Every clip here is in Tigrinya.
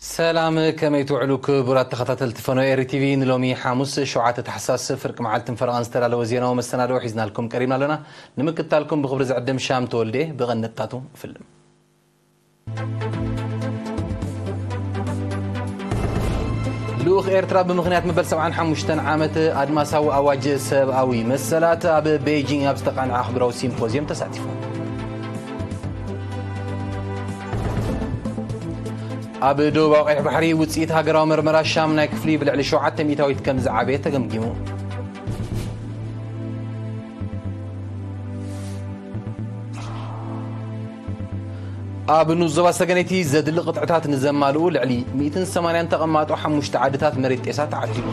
ሰላም፣ ከመይ ትውዕሉ ክቡራት ተኸታተልቲ ፈኖ ኤሪ ቲቪ? ንሎሚ ሓሙስ ሸውዓተ ታሕሳስ ፍርቂ መዓልትን ፈረቓን ዝተዳለወ ዜናዊ መሰናድኦ ሒዝናልኩም ቀሪብና ኣለና። ንምክትታልኩም ብኽብሪ ዝዕድም ሻም ተወልደ። ብቐንድታቱ ፍልም። ልኡኽ ኤርትራ ብምኽንያት መበል ሰብዓን ሓሙሽተን ዓመት ኣድማሳዊ ኣዋጅ ሰብኣዊ መሰላት ኣብ ቤይጂንግ ኣብ ዝተቓንዐ ኣህጉራዊ ሲምፖዝየም ተሳቲፉ። ኣብ ደቡባዊ ቀይሕ ባሕሪ ውፅኢት ሃገራዊ መርመራ ሻምናይ ክፍሊ ብልዕሊ ሸውዓተ ሚእታዊት ከም ዝዓበየ ተገምጊሙ። ኣብ ንኡስ ዞባ ሰገነይቲ ዘድሊ ቅጥዕታት ንዘማልኡ ልዕሊ ሚእትን ሰማንያን ተቐማጦ ሓሙሽተ ዓድታት መሬት ጤሳ ተዓዲሉ።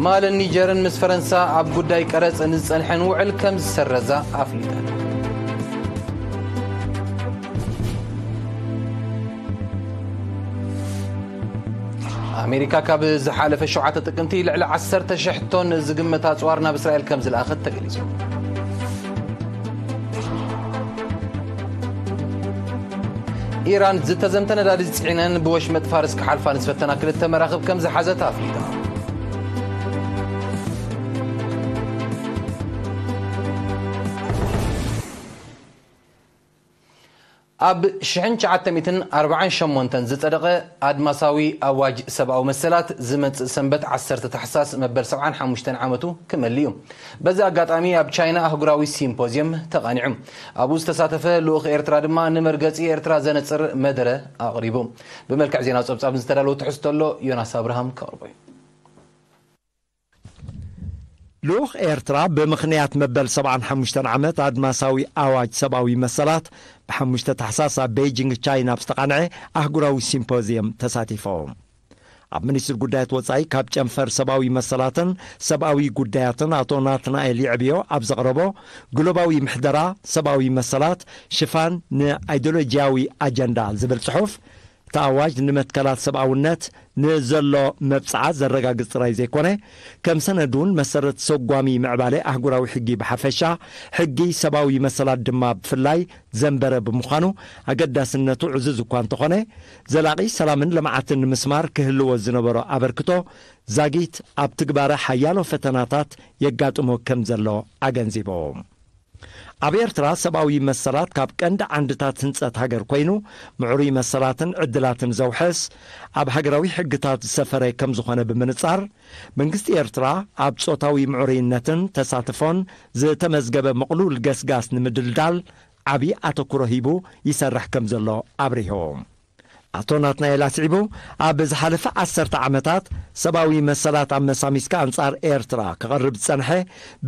ማልን ኒጀርን ምስ ፈረንሳ ኣብ ጉዳይ ቀረጽ ንዝጸንሐን ውዕል ከም ዝሰረዛ ኣፍሊጠን። ኣሜሪካ ካብ ዝሓለፈ ሸውዓተ ጥቅምቲ ልዕሊ ዓሰርተ ሽሕ ቶን ዝግመት ኣጽዋር ናብ እስራኤል ከም ዝለኣኸት ተገሊጹ። ኢራን ዝተዘምተ ነዳዲ ጽዒነን ብወሽመጥ ፋርስ ክሓልፋ ንዝፈተና ክልተ መራኽብ ከም ዝሓዘት ኣፍሊጣ። ኣብ ሽሕን ትሽዓተ ሚእትን ኣርባዓን ሸሞንተን ዝጸደቐ ኣድማሳዊ ኣዋጅ ሰብኣዊ መሰላት ዝመጽእ ሰንበት ዓሰርተ ታሕሳስ መበል ሰብዓን ሓሙሽተን ዓመቱ ክመሊ እዩ። በዚ ኣጋጣሚ ኣብ ቻይና ኣህጉራዊ ሲምፖዝየም ተቓኒዑ። ኣብኡ ዝተሳተፈ ልኡኽ ኤርትራ ድማ ንመርገጺ ኤርትራ ዘነጽር መደረ ኣቕሪቡ። ብመልክዕ ዜናዊ ጸብጻብ ዝተዳለወ ትሕዝቶ ኣሎ፣ ዮናስ ኣብርሃም ከቕርቦ እዩ። ልኡኽ ኤርትራ ብምኽንያት መበል ሰብዓን ሓሙሽተን ዓመት ኣድማሳዊ ኣዋጅ ሰብኣዊ መሰላት ብሓሙሽተ ታሕሳስ ኣብ ቤይጂንግ ቻይና ኣብ ዝተቓንዐ ኣህጉራዊ ሲምፖዝየም ተሳቲፎም። ኣብ ሚኒስትሪ ጉዳያት ወጻኢ ካብ ጨንፈር ሰብኣዊ መሰላትን ሰብኣዊ ጉዳያትን ኣቶ ናትናኤል ይዕብዮ ኣብ ዘቕረቦ ግሎባዊ ምሕደራ ሰብኣዊ መሰላት ሽፋን ንኣይዲዮሎጂያዊ ኣጀንዳ ዝብል ጽሑፍ፣ እቲ ኣዋጅ ንመትከላት ሰብኣውነት ንዘሎ መብጽዓ ዘረጋግጽ ጥራይ ዘይኮነ፣ ከም ሰነድ እውን መሰረት ሰጓሚ ምዕባለ ኣህጉራዊ ሕጊ ብሓፈሻ፣ ሕጊ ሰብኣዊ መሰላት ድማ ብፍላይ ዘንበረ ብምዃኑ፣ ኣገዳስነቱ ዕዙዝ እኳ እንተኾነ፣ ዘላቒ ሰላምን ልምዓትን ንምስማር ክህልዎ ዝነበሮ ኣበርክቶ ዛጊት ኣብ ትግባረ ሓያሎ ፈተናታት የጋጥሞ ከም ዘሎ ኣገንዚቦም። ኣብ ኤርትራ ሰብኣዊ መሰላት ካብ ቀንዲ ዓንድታት ህንጸት ሃገር ኮይኑ፣ ምዕሩይ መሰላትን ዕድላትን ዘውሕስ፣ ኣብ ሃገራዊ ሕግታት ዝሰፈረ ከም ዝኾነ ብምንጻር፣ መንግስቲ ኤርትራ ኣብ ጾታዊ ምዕሩይነትን ተሳትፎን ዝተመዝገበ ምቕሉል ገስጋስ ንምድልዳል ዓቢ ኣተኩሮ ሂቡ ይሰርሕ ከም ዘሎ ኣብሪሆም። ኣቶ ናትናኤል ኣስዒቡ፣ ኣብ ዝሓለፈ ዓሰርተ ዓመታት ሰብኣዊ መሰላት ኣመሳሚስካ ኣንጻር ኤርትራ ክቐርብ ዝጸንሐ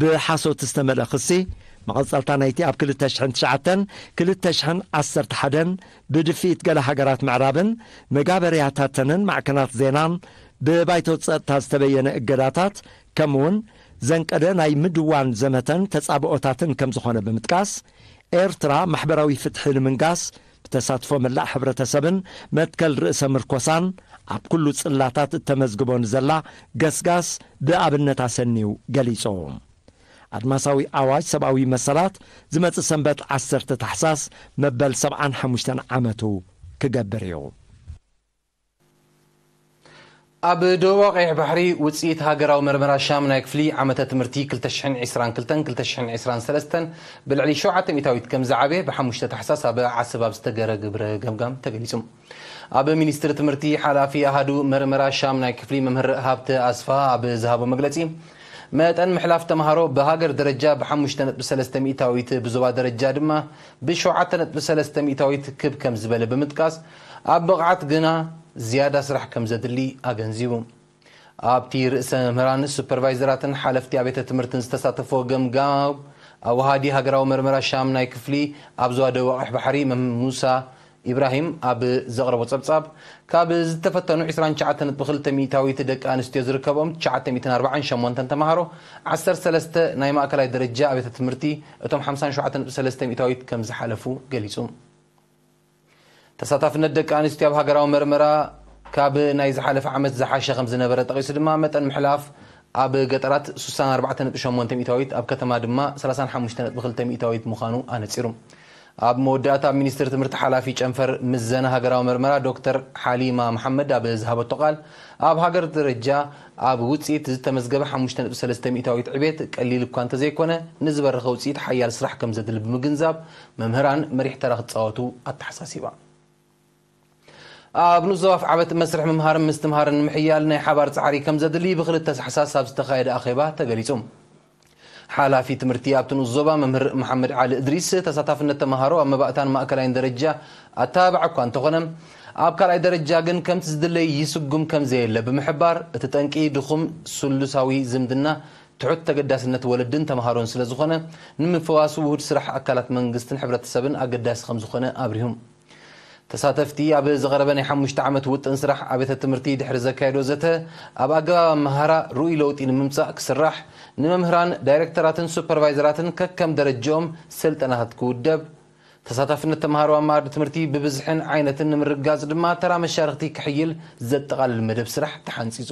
ብሓሶት ዝተመልአ ክሲ፣ መቐጸልታ ናይቲ ኣብ ክልተ ሽሕን ትሽዓተን ክልተ ሽሕን ዓሰርተ ሓደን ብድፍኢት ገለ ሃገራት ምዕራብን መጋበርያታተንን ማዕከናት ዜናን ብባይቶ ጸጥታ ዝተበየነ እገዳታት፣ ከምኡውን ዘንቀደ ናይ ምድዋን ዘመተን ተጻብኦታትን ከም ዝኾነ ብምጥቃስ፣ ኤርትራ ማሕበራዊ ፍትሒ ንምንጋስ ብተሳትፎ መላእ ሕብረተሰብን መትከል ርእሰ ምርኮሳን ኣብ ኩሉ ጽላታት እተመዝግቦ ንዘላ ገስጋስ ብኣብነት ኣሰንዩ ገሊጹ። ኣድማሳዊ ኣዋጅ ሰብኣዊ መሰላት ዝመጽእ ሰንበት ዓሰርተ ታሕሳስ መበል ሰብዓን ሓሙሽተን ዓመቱ ክገብር እዩ። ኣብ ደቡባዊ ቀይሕ ባሕሪ ውፅኢት ሃገራዊ መርመራ ሻምናይ ክፍሊ ዓመተ ትምህርቲ ክልተ ሽሕን ዕስራን ክልተን ክልተ ሽሕን ዕስራን ሰለስተን ብልዕሊ ሸውዓተ ሚእታዊት ከም ዝዓበየ ብሓሙሽተ ታሕሳስ ኣብ ዓሰብ ኣብ ዝተገረ ግብረ ገምጋም ተገሊጹ። ኣብ ሚኒስትሪ ትምህርቲ ሓላፊ ኣሃዱ መርመራ ሻምናይ ክፍሊ መምህር ሃብተ ኣስፋ ኣብ ዝሃቦ መግለጺ፣ መጠን ምሕላፍ ተምሃሮ ብሃገር ደረጃ ብሓሙሽተ ነጥቢ ሰለስተ ሚእታዊት ብዞባ ደረጃ ድማ ብሸውዓተ ነጥቢ ሰለስተ ሚእታዊት ክብ ከም ዝበለ ብምጥቃስ፣ ኣብ ብቕዓት ግና ዝያዳ ስራሕ ከም ዘድሊ ኣገንዚቡ። ኣብቲ ርእሰ መምህራን፣ ሱፐርቫይዘራትን ሓለፍቲ ኣብያተ ትምህርትን ዝተሳተፎ ገምጋም፣ ኣወሃዲ ሃገራዊ መርመራ ሻምናይ ክፍሊ ኣብ ዞባ ደቡብ ኣቕሕ ባሕሪ መምህር ሙሳ ኢብራሂም ኣብ ዘቕረቦ ጸብጻብ፣ ካብ ዝተፈተኑ ዕስራን ትሽዓተን ነጥቢ ክልተ ሚእታዊት ደቂ ኣንስትዮ ዝርከቦም ትሽዓተ ሚእትን ኣርባዓን ሸሞንተን ተምሃሮ፣ ዓሰርተ ሰለስተ ናይ ማእከላይ ደረጃ ኣብያተ ትምህርቲ፣ እቶም ሓምሳን ሸውዓተን ነጥቢ ሰለስተ ሚእታዊት ከም ዝሓለፉ ገሊጹ። ተሳታፍነት ደቂ ኣንስትዮ ኣብ ሃገራዊ መርመራ ካብ ናይ ዝሓለፈ ዓመት ዝሓሸ ከም ዝነበረ ጠቒሱ ድማ፣ መጠን ምሕላፍ ኣብ ገጠራት ስሳን ኣርባዕተን ነጥቢ ሸሞንተ ሚእታዊት፣ ኣብ ከተማ ድማ ሰላሳን ሓሙሽተን ነጥቢ ክልተ ሚእታዊት ምዃኑ ኣነጺሩ። ኣብ መወዳእታ፣ ሚኒስትር ትምህርቲ ሓላፊ ጨንፈር ምዘና ሃገራዊ መርመራ ዶክተር ሓሊማ መሓመድ ኣብ ዝሃበቶ ቃል፣ ኣብ ሃገር ደረጃ ኣብ ውፅኢት ዝተመዝገበ ሓሙሽተ ነጥቢ ሰለስተ ሚእታዊት ዕቤት ቀሊል እኳ እንተዘይኮነ፣ ንዝበረኸ ውፅኢት ሓያል ስራሕ ከም ዘድሊ ብምግንዛብ፣ መምህራን መሪሕ ተራ ክፃወቱ ኣተሓሳሲባ። ኣብ ንኡስ ዞባ ኣፍዓበት መስርሕ ምምሃርን ምስትምሃርን ንምሕያል ናይ ሓባር ጻዕሪ ከም ዘድሊ ብክልተ ታሕሳስ ኣብ ዝተኻየደ ኣኼባ ተገሊጹ። ሓላፊ ትምህርቲ ኣብቲ ንኡስ ዞባ መምህር መሓመድ ዓሊ እድሪስ፣ ተሳታፍነት ተምሃሮ ኣብ መባእታን ማእከላይን ደረጃ ኣተባባዕ እኳ እንተኾነ፣ ኣብ ካልኣይ ደረጃ ግን ከምቲ ዝድለይ ይስጉም ከም ዘየለ ብምሕባር፣ እቲ ጠንቂ ድኹም ስሉሳዊ ዝምድና፣ ትሑት ተገዳስነት ወለድን ተምሃሮን ስለ ዝኾነ፣ ንምፍዋስ ውሁድ ስራሕ ኣካላት መንግስትን ሕብረተሰብን ኣገዳሲ ከም ዝኾነ ኣብሪሁ። ተሳተፍቲ ኣብ ዝቐረበ ናይ ሓሙሽተ ዓመት ውጥን ስራሕ ኣብያተ ትምህርቲ ድሕሪ ዘካየዶ ዘተ፣ ኣብ ኣገባብ ኣመሃራ ርኡይ ለውጢ ንምምጻእ ክስራሕ፣ ንመምህራን፣ ዳይሬክተራትን ሱፐርቫይዘራትን ከከም ደረጃኦም ስልጠናታት ክውደብ፣ ተሳታፍነት ተምሃሮ ኣብ መኣዲ ትምህርቲ ብብዝሕን ዓይነትን ንምርጋጽ ድማ ተራ መሻርኽቲ ክሕይል ዘጠቓልል መደብ ስራሕ ተሓንጺጹ።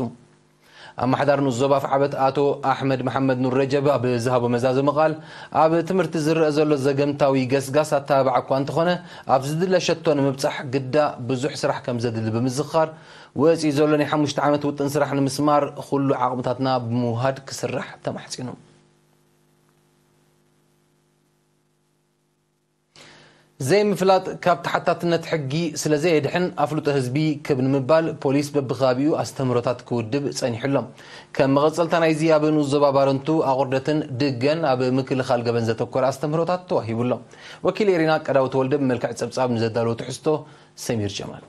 ኣመሓዳሪ ንኡስ ዞባ ኣፍዓበት ኣቶ ኣሕመድ መሓመድ ኑር ረጀብ ኣብ ዝሃቦ መዛዘሚ ቃል፣ ኣብ ትምህርቲ ዝረአ ዘሎ ዘገምታዊ ገስጋስ ኣተባባዕ እኳ እንተኾነ፣ ኣብ ዝድለ ሸቶ ንምብጻሕ ግዳ ብዙሕ ስራሕ ከም ዘድሊ ብምዝኻር፣ ወጺኡ ዘሎ ናይ ሓሙሽተ ዓመት ውጥን ስራሕ ንምስማር ኩሉ ዓቕምታትና ብምውሃድ ክስራሕ ተማሕጺኑ። ዘይምፍላጥ ካብ ተሓታትነት ሕጊ ስለ ዘየድሕን፣ ኣፍልጦ ህዝቢ ክብ ንምባል ፖሊስ በብከባቢኡ ኣስተምህሮታት ክውድብ ጸኒሑ ኣሎ። ከም መቐጸልታ ናይዚ፣ ኣብ ንኡስ ዞባ ባረንቱ፣ ኣቑርደትን ድገን ኣብ ምክልኻል ገበን ዘተኮረ ኣስተምህሮታት ተዋሂቡ ኣሎ። ወኪል ኤሪና ቀዳውት ወልደ ብመልክዕ ጸብጻብ ንዘዳለዎ ትሕዝቶ፣ ሰሚር ጀማል።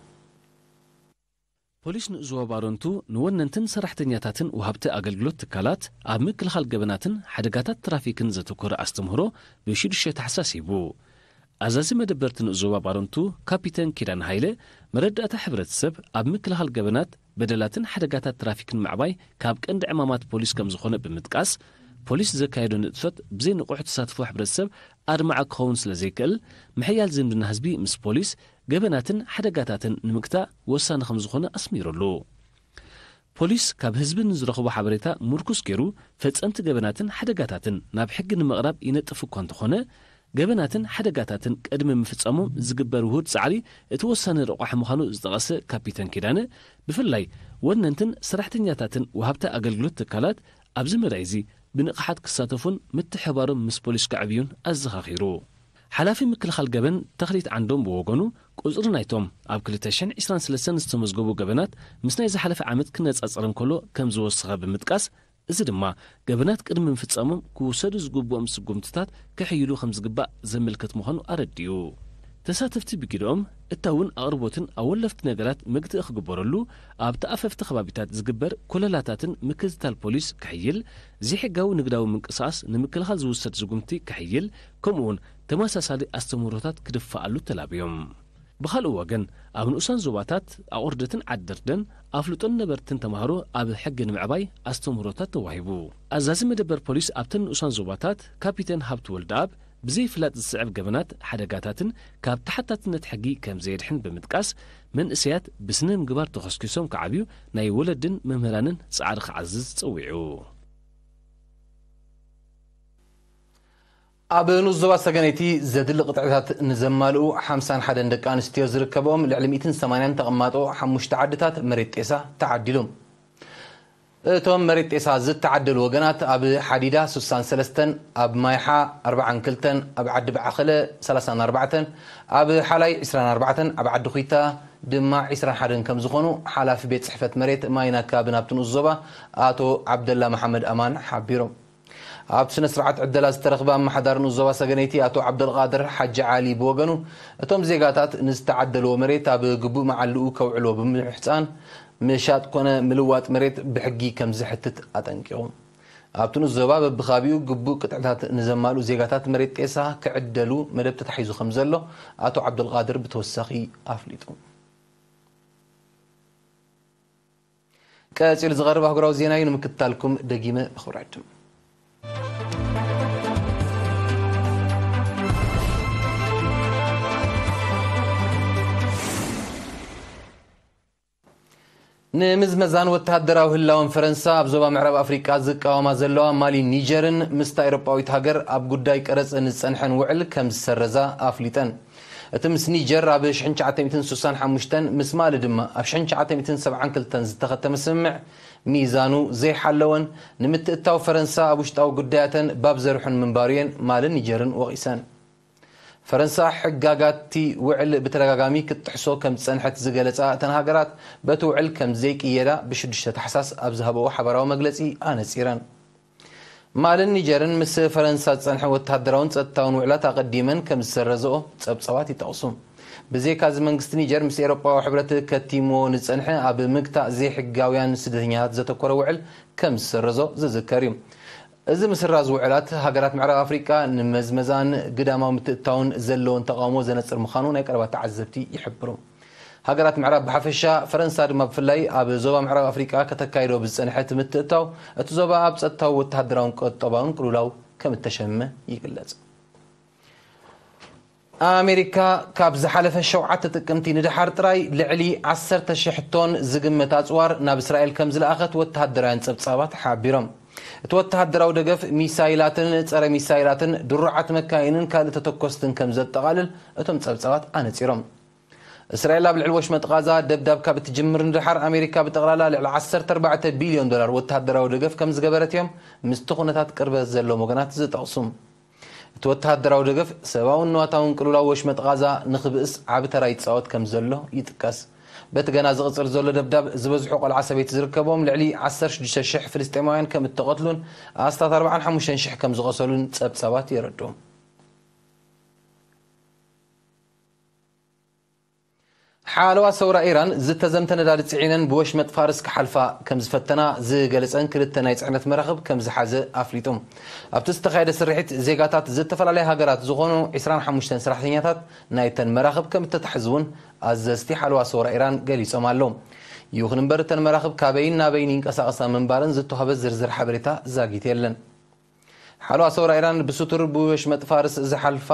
ፖሊስ ንኡስ ዞባ ባረንቱ ንወነንትን ሰራሕተኛታትን ወሃብቲ ኣገልግሎት ትካላት ኣብ ምክልኻል ገበናትን ሓደጋታት ትራፊክን ዘተኮረ ኣስተምህሮ ብሽዱሽተ ታሕሳስ ሂቡ። ኣዛዚ መደበርቲ ንኡስ ዞባ ባረንቱ ካፒተን ኪዳነ ሃይለ፣ መረዳእታ ሕብረተሰብ ኣብ ምክልኻል ገበናት፣ በደላትን ሓደጋታት ትራፊክን ምዕባይ ካብ ቀንዲ ዕማማት ፖሊስ ከም ዝኾነ ብምጥቃስ፣ ፖሊስ ዘካየዶ ንጥፈት ብዘይ ንቑሕ ተሳትፎ ሕብረተሰብ ኣድማዒ ክኸውን ስለ ዘይክእል፣ ምሕያል ዝምድና ህዝቢ ምስ ፖሊስ፣ ገበናትን ሓደጋታትን ንምግታእ ወሳኒ ከም ዝኾነ ኣስሚሩሉ። ፖሊስ ካብ ህዝቢ ንዝረኽቦ ሓበሬታ ምርኩስ ገይሩ፣ ፈጸምቲ ገበናትን ሓደጋታትን ናብ ሕጊ ንምቕራብ ይነጥፍ እኳ እንተኾነ፣ ገበናትን ሓደጋታትን ቅድሚ ምፍጻሞም ዝግበር ውሁድ ጻዕሪ እቲ ወሳኒ ረቋሒ ምዃኑ ዝጠቐሰ ካፒተን ኪዳነ፣ ብፍላይ ወነንትን ሰራሕተኛታትን ወሃብቲ ኣገልግሎት ትካላት ኣብዚ መዳይ እዚ ብንቕሓት ክሳተፉን ምትሕብባሮም ምስ ፖሊስ ከዕብዩን ኣዘኻኺሩ። ሓላፊ ምክልኻል ገበን ተኽሊት ዓንዶም ብወገኑ፣ ቁጽሪ ናይቶም ኣብ ክልተ ሽሕን ዕስራን ሰለስተን ዝተመዝገቡ ገበናት ምስ ናይ ዝሓለፈ ዓመት ክነጻጸር እንከሎ ከም ዝወሰኸ ብምጥቃስ፣ እዚ ድማ ገበናት ቅድሚ ምፍጻሞም ክውሰዱ ዝግብኦም ስጉምትታት ክሕይሉ ከም ዝግባእ ዘመልክት ምዃኑ ኣረዲኡ። ተሳተፍቲ ብግደኦም፣ እታ እውን ኣቕርቦትን ኣወለፍቲ ነገራት መግትኢ ክግበረሉ፣ ኣብ ተኣፈፍቲ ከባቢታት ዝግበር ኮለላታትን ምክትታል ፖሊስ ክሕይል፣ ዘይሕጋዊ ንግዳዊ ምንቅስቓስ ንምክልኻል ዝውሰድ ስጉምቲ ክሕይል፣ ከምኡ እውን ተመሳሳሊ ኣስተምህሮታት ክድፋኣሉ ተላብዮም። ብኻልእ ወገን፣ ኣብ ንኡሳን ዞባታት ኣቑርደትን ዓዲ ደርደን ኣፍልጦን ነበርትን ተምሃሮ ኣብ ሕጊ ንምዕባይ ኣስተምህሮታት ተዋሂቡ። ኣዛዚ መደበር ፖሊስ ኣብተን ንኡሳን ዞባታት ካፒተን ሃብቱ ወልደኣብ፣ ብዘይፍላጥ ዝስዕብ ገበናት፣ ሓደጋታትን ካብ ተሓታትነት ሕጊ ከም ዘየድሕን ብምጥቃስ፣ መንእሰያት ብስነ ምግባር ተኾስኪሶም ክዓብዩ ናይ ወለድን መምህራንን ጻዕሪ ክዓዝዝ ጸዊዑ። ኣብ ንኡስ ዞባ ሰገነይቲ ዘድሊ ቅጥዕታት ንዘማልኡ ሓምሳን ሓደን ደቂ ኣንስትዮ ዝርከብኦም ልዕሊ ሚእትን ሰማንያን ተቐማጦ ሓሙሽተ ዓድታት መሬት ጤሳ ተዓዲሉ። እቶም መሬት ጤሳ ዝተዓደሉ ወገናት ኣብ ሓዲዳ ሱሳን ሰለስተን፣ ኣብ ማይሓ ኣርባዓን ክልተን፣ ኣብ ዓዲ ባዕኸለ ሰላሳን ኣርባዕተን፣ ኣብ ሓላይ ዕስራን ኣርባዕተን፣ ኣብ ዓዲ ኹይታ ድማ ዕስራን ሓደን ከም ዝኾኑ ሓላፊ ቤት ጽሕፈት መሬት ማይን ኣከባብን ኣብቲ ንኡስ ዞባ ኣቶ ዓብደላ መሓመድ ኣማን ሓቢሮም። ኣብቲ ስነ ስርዓት ዕደላ ዝተረኽበ ኣመሓዳሪ ንኡስ ዞባ ሰገነይቲ ኣቶ ዓብደልቃድር ሓጂ ዓሊ ብወገኑ፣ እቶም ዜጋታት ንዝተዓደልዎ መሬት ኣብ ግቡእ መዓልኡ ከውዕልዎ ብምምሕጻን፣ ምሻጥ ኮነ ምልዋጥ መሬት ብሕጊ ከም ዝሕትት ኣጠንቂቑ። ኣብቲ ንኡስ ዞባ በብኻቢኡ ግቡእ ቅጥዕታት ንዘማልኡ ዜጋታት መሬት ጤሳ ክዕደሉ መደብ ተታሒዙ ከም ዘሎ ኣቶ ዓብደልቃድር ብተወሳኺ ኣፍሊጡ። ቀጺሉ ዝቐርብ ኣህጉራዊ ዜና እዩ። ንምክትታልኩም ደጊመ ብኽብሪ ዕድም። ንምዝመዛን ወተሃደራዊ ህላወን ፈረንሳ ኣብ ዞባ ምዕራብ ኣፍሪቃ ዝቃወማ ዘለዋ ማሊ ኒጀርን ምስታ ኤውሮጳዊት ሃገር ኣብ ጉዳይ ቀረጽ ንዝጸንሐን ውዕል ከም ዝሰረዛ ኣፍሊጠን። እቲ ምስ ኒጀር ኣብ ሽሕን ትሽዓተ ሚእትን ስሳን ሓሙሽተን፣ ምስ ማሊ ድማ ኣብ ሽሕን ትሽዓተ ሚእትን ሰብዓን ክልተን ዝተኸተመ ስምምዕ፣ ሚዛኑ ዘይሓለወን ንምትእትታው ፈረንሳ ኣብ ውሽጣዊ ጉዳያተን ባብ ዘርሑን ምንባሩ እየን ማልን ኒጀርን ወቒሰን። ፈረንሳ ሕጋጋቲ ውዕል ብተደጋጋሚ ክትጥሕሶ ከም ዝጸንሐት ዝገለጻ እተን ሃገራት፣ በቲ ውዕል ከም ዘይቅየዳ ብሽዱሽተ ታሕሳስ ኣብ ዝሃበኦ ሓባራዊ መግለጺ ኣነጺረን። ማልን ኒጀርን ምስ ፈረንሳ ዝጸንሐ ወተሃደራውን ጸጥታውን ውዕላት ኣቐዲመን ከም ዝሰረዘኦ ጸብጻባት ይጠቕሱ። ብዘይካ እዚ፣ መንግስቲ ኒጀር ምስ ኤውሮጳዊ ሕብረት ከቲምዎ ንጸንሐ ኣብ ምግታእ ዘይሕጋውያን ስደተኛታት ዘተኮረ ውዕል ከም ዝሰረዞ ዝዝከር እዩ። እዚ ምስራዝ ውዕላት፣ ሃገራት ምዕራብ ኣፍሪቃ ንመዝመዛን ግዳማዊ ምትእትታውን ዘለወን ተቓውሞ ዘነጽር ምዃኑ ናይ ቀረባ ተዓዘብቲ ይሕብሩ። ሃገራት ምዕራብ ብሓፈሻ፣ ፈረንሳ ድማ ብፍላይ፣ ኣብ ዞባ ምዕራብ ኣፍሪቃ ከተካይዶ ብዝጸንሐት ምትእትታው፣ እቲ ዞባ ኣብ ጸጥታዊ፣ ወተሃደራውን ቁጠባውን ቅልውላው ከም እተሸመ ይግለጽ። ኣሜሪካ ካብ ዝሓለፈ ሸውዓተ ጥቅምቲ ንደሓር ጥራይ ልዕሊ ዓሰርተ ሽሕ ቶን ዝግመት ኣጽዋር ናብ እስራኤል ከም ዝለኣኸት ወተሃደራውያን ጸብጻባት ሓቢሮም። እቲ ወተሃደራዊ ደገፍ ሚሳይላትን ጸረ ሚሳይላትን ድሩዓት መካይንን ካልእ ተተኮስትን ከም ዘጠቓልል እቶም ጸብጻባት ኣነጺሮም። እስራኤል ኣብ ልዕሊ ወሽመጥ ቃዛ ደብዳብ ካብ እትጅምር ንደሓር፣ ኣሜሪካ ብጠቕላላ ልዕሊ ዓሰርተ ኣርባዕተ ቢልዮን ዶላር ወተሃደራዊ ደገፍ ከም ዝገበረት እዮም ምስቲ ኩነታት ቅርበት ዘለዎም ወገናት ዝጠቕሱ። እቲ ወተሃደራዊ ደገፍ፣ ሰብኣውን ንዋታውን ቅልውላው ወሽመጥ ቃዛ ንኽብእስ ዓቢ ተራ ይጻወት ከም ዘሎ ይጥቀስ። በቲ ገና ዝቕጽል ዘሎ ደብዳብ፣ ዝበዝሑ ቆልዓ ሰበይቲ ዝርከቦም ልዕሊ ዓሰርተ ሽዱሽተ ሽሕ ፍልስጤማውያን ከም እተቐትሉን ኣስታት ኣርባዓን ሓሙሽተን ሽሕ ከም ዝቖሰሉን ጸብጻባት የረድኡ። ሓለዋ ሰውራ ኢራን ዝተዘምተ ነዳዲ ጽዒነን ብወሽመጥ ፋርስ ክሓልፋ ከም ዝፈተና ዝገለጸን ክልተ ናይ ጽዕነት መራኽብ ከም ዝሓዘ ኣፍሊጡ። ኣብቲ ዝተኻየደ ስርሒት፣ ዜጋታት ዝተፈላለያ ሃገራት ዝኾኑ ዕስራን ሓሙሽተን ሰራሕተኛታት ናይተን መራኽብ ከም እተታሕዙ እውን ኣዘዝቲ ሓለዋ ሰውራ ኢራን ገሊጾም ኣለዉ። ይኹን እምበር፣ እተን መራኽብ ካበይን ናበይን ይንቀሳቐሳ ምንባረን ዝተዋህበ ዝርዝር ሓበሬታ ዛጊት የለን። ሓለዋ ሰውራ ኢራን ብስቱር ብወሽመጥ ፋርስ ዝሓልፋ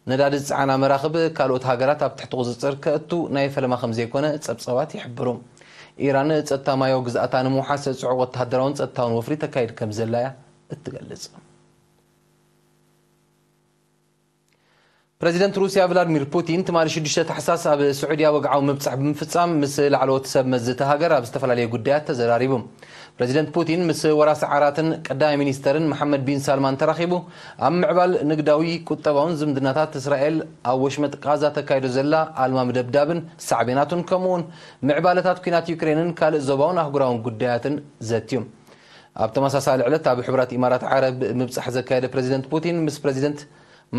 ነዳዲ ዝጸዓና መራኽብ ካልኦት ሃገራት ኣብ ትሕቲ ቁጽጽር ከእቱ ናይ ፈለማ ከም ዘይኮነ ጸብጻባት ይሕብሩ። ኢራን ጸጥታ ማያዊ ግዝኣታ ንምውሓስ ጽዑቕ ወተሃደራውን ጸጥታውን ወፍሪ ተካይድ ከም ዘላ እያ እትገልጽ። ፕረዚደንት ሩስያ ቭላድሚር ፑቲን ትማሊ ሽዱሽተ ታሕሳስ ኣብ ስዑድያ ወግዓዊ ምብጻሕ ብምፍጻም ምስ ላዕለዎት ሰብ መዚ እታ ሃገር ኣብ ዝተፈላለዩ ጉዳያት ተዘራሪቡ። ፕረዚደንት ፑቲን ምስ ወራሲ ዓራትን ቀዳማይ ሚኒስተርን መሓመድ ቢን ሳልማን ተራኺቡ ኣብ ምዕባል ንግዳዊ፣ ቁጠባውን ዝምድናታት እስራኤል ኣብ ወሽመጥ ቃዛ ተካይዶ ዘላ ኣልማሚ ደብዳብን ሳዕቤናቱን፣ ከምኡውን ምዕባለታት ኲናት ዩክሬንን ካልእ ዞባውን ኣህጉራውን ጉዳያትን ዘትዩ። ኣብ ተመሳሳሊ ዕለት ኣብ ሕቡራት ኢማራት ዓረብ ምብጻሕ ዘካየደ ፕረዚደንት ፑቲን ምስ ፕረዚደንት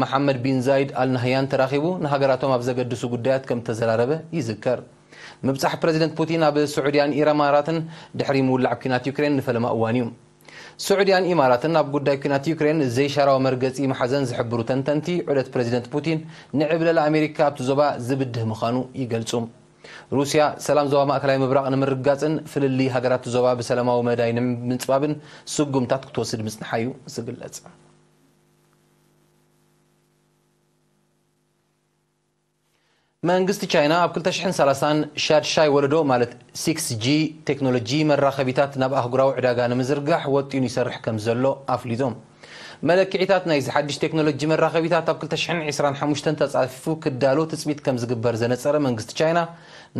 መሓመድ ቢን ዛይድ ኣል ናህያን ተራኺቡ ንሃገራቶም ኣብ ዘገድሱ ጉዳያት ከም እተዘራረበ ይዝከር። ምብጻሕ ፕረዚደንት ፑቲን ኣብ ስዑድያን ኢማራትን ድሕሪ ምውላዕ ኲናት ዩክሬን ንፈለማ እዋን እዩ። ስዑድያን ኢማራትን ኣብ ጉዳይ ኲናት ዩክሬን ዘይሻራዊ መርገጺ ምሓዘን ዝሕብሩ ተንተንቲ፣ ዑደት ፕረዚደንት ፑቲን ንዕብለላ ኣሜሪካ ኣብቲ ዞባ ዝብድህ ምዃኑ ይገልጹ። ሩስያ ሰላም ዞባ ማእከላይ ምብራቕ ንምርግጋጽን ፍልልይ ሃገራት ዞባ ብሰላማዊ መዳይ ንምጽባብን ስጉምታት ክትወስድ ምጽንሓ እዩ ዝግለጽ። መንግስቲ ቻይና ኣብ ክልተ ሽሕን ሰላሳን ሻድሻይ ወለዶ፣ ማለት ሲክስ ጂ ቴክኖሎጂ መራኸቢታት ናብ ኣህጉራዊ ዕዳጋ ንምዝርጋሕ ወጢኑ ይሰርሕ ከም ዘሎ ኣፍሊጡ። መለክዒታት ናይዚ ሓድሽ ቴክኖሎጂ መራኸቢታት ኣብ ክልተ ሽሕን ዕስራን ሓሙሽተን ተጻፊፉ ክዳሎ ትጽቢት ከም ዝግበር ዘነጸረ መንግስቲ ቻይና፣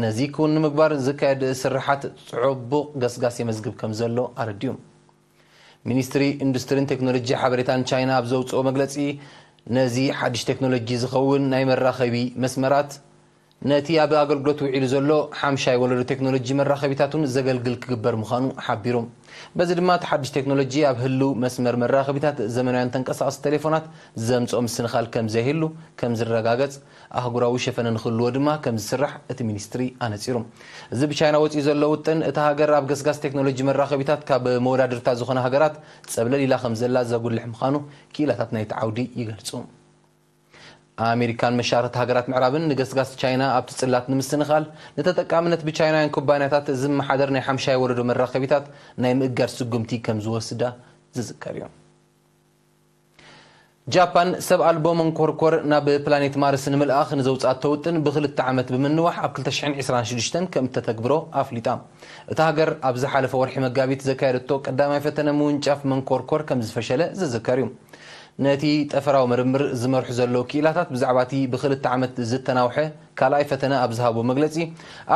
ነዚ ክውን ንምግባር ዝካየድ ስርሓት ጽዑቡቕ ገስጋስ የመዝግብ ከም ዘሎ ኣረዲኡ። ሚኒስትሪ ኢንዱስትሪን ቴክኖሎጂ ሓበሬታን ቻይና ኣብ ዘውጽኦ መግለጺ፣ ነዚ ሓድሽ ቴክኖሎጂ ዝኸውን ናይ መራኸቢ መስመራት፣ ነቲ ኣብ ኣገልግሎት ውዒሉ ዘሎ ሓምሻይ ወለዶ ቴክኖሎጂ መራኸቢታት እውን ዘገልግል ክግበር ምዃኑ ሓቢሩ። በዚ ድማ፣ እቲ ሓድሽ ቴክኖሎጂ ኣብ ህልው መስመር መራኸቢታት ዘመናውያን ተንቀሳቐስቲ ቴሌፎናት ዘምጽኦ ምስንኻል ከም ዘይህሉ ከም ዝረጋገጽ፣ ኣህጉራዊ ሸፈነ ንክህልዎ ድማ ከም ዝስራሕ እቲ ሚኒስትሪ ኣነጺሩ። እዚ ብቻይና ወጺኡ ዘሎ ውጥን፣ እታ ሃገር ኣብ ገስጋስ ቴክኖሎጂ መራኸቢታት ካብ መወዳድርታ ዝኾና ሃገራት ጸብለል ኢላ ከም ዘላ ዘጉልሕ ምዃኑ ክኢላታት ናይቲ ዓውዲ ይገልጹ። ኣሜሪካን መሻርኽቲ ሃገራት ምዕራብን ንገስጋስ ቻይና ኣብቲ ጽላት ንምስንኻል፣ ንተጠቃምነት ብቻይናውያን ኩባንያታት ዝመሓደር ናይ ሓምሻይ ወለዶ መራኸቢታት ናይ ምእጋድ ስጉምቲ ከም ዝወስዳ ዝዝከር እዩ። ጃፓን ሰብ ኣልቦ መንኮርኮር ናብ ፕላኔት ማርስ ንምልኣኽ ንዘውፅኣቶ ውጥን ብክልተ ዓመት ብምንዋሕ ኣብ ክልተ ሽሕን ዕስራን ሽዱሽተን ከም እተተግብሮ ኣፍሊጣ። እታ ሃገር ኣብ ዝሓለፈ ወርሒ መጋቢት ዘካየደቶ ቀዳማይ ፈተነ ምውንጫፍ መንኮርኮር ከም ዝፈሸለ ዝዝከር እዩ። ነቲ ጠፈራዊ ምርምር ዝመርሑ ዘለዉ ክኢላታት ብዛዕባ እቲ ብክልተ ዓመት ዝተናውሐ ካልኣይ ፈተነ ኣብ ዝሃብዎ መግለፂ፣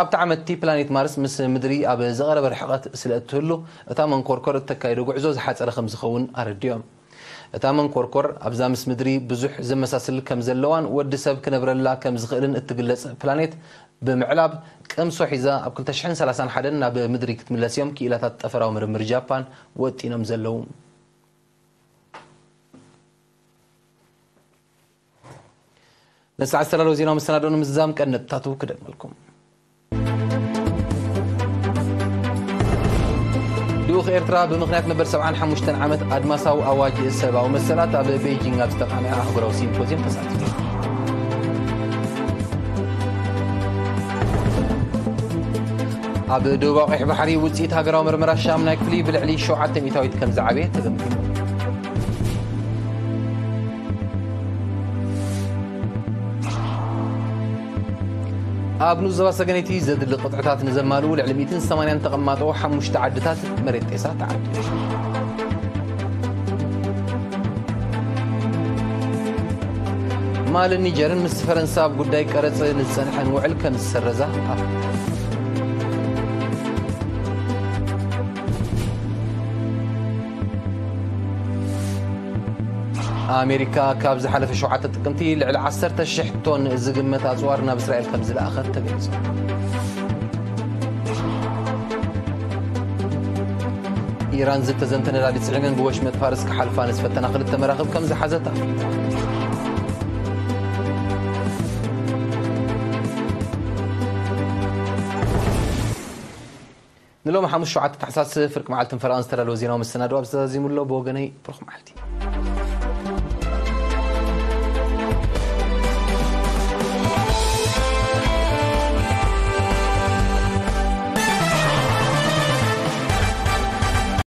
ኣብቲ ዓመት እቲ ፕላኔት ማርስ ምስ ምድሪ ኣብ ዝቐረበ ርሕቐት ስለ እትህሉ፣ እታ መንኮርኮር እተካይዶ ጉዕዞ ዝሓፀረ ከም ዝኸውን ኣረዲኦም። እታ መንኮርኮር ኣብዛ ምስ ምድሪ ብዙሕ ዘመሳስል ከም ዘለዋን ወዲ ሰብ ክነብረላ ከም ዝኽእልን እትግለጽ ፕላኔት ብምዕላብ ቅምሶ ሒዛ ኣብ ክልተ ሽሕን ሰላሳን ሓደን ናብ ምድሪ ክትምለስ እዮም ክኢላታት ጠፈራዊ ምርምር ጃፓን ወጢኖም ዘለዉ። ነሰዓት ዝተዳለወ ዜናዊ መሰናዶ ንምዝዛም ቀንዲ ነጥብታቱ ክደግመልኩም። ልኡኽ ኤርትራ ብምኽንያት መበል ሰብዓን ሓሙሽተን ዓመት ኣድማሳዊ ኣዋጅ ሰብኣዊ መሰላት ኣብ ቤይጂንግ ኣብ ዝተቓንዐ ኣህጉራዊ ሲምፖዝየም ተሳቲፉ። ኣብ ደቡባዊ ቀይሕ ባሕሪ ውፅኢት ሃገራዊ መርመራ ሻምናይ ክፍሊ ብልዕሊ ሸውዓተ ሚእታዊት ከም ዝዓበየ ተገምጊሙ። ኣብ ንኡስ ዞባ ሰገነይቲ ዘድሊ ቅጥዕታት ንዘማልኡ ልዕሊ ሚእትን ሰማንያን ተቐማጦ ሓሙሽተ ዓድታት መሬት ጤሳ ተዓዲሉ። ማልን ኒጀርን ምስ ፈረንሳ ኣብ ጉዳይ ቀረጽ ንዝጸንሐን ውዕል ከም ዝሰረዛ ኣፍሊጠን። ኣሜሪካ ካብ ዝሓለፈ ሸውዓተ ጥቅምቲ ልዕሊ ዓሰርተ ሽሕ ቶን ዝግመት ኣጽዋር ናብ እስራኤል ከም ዝለኣኸት ተገሊጹ። ኢራን ዝተዘምተ ነዳዲ ጽዒነን ብወሽመጥ ፋርስ ክሓልፋ ንዝፈተና ክልተ መራኽብ ከም ዝሓዘት ኣፍሊጣ። ንሎም ሓሙስ ሸውዓተ ታሕሳስ ፍርቂ መዓልትን ፈረቓን ዝተዳለወ ዜናዊ መሰናድኦ ኣብዚ ተዛዚሙ ኣሎ። ብወገነይ ብሩኽ መዓልቲ።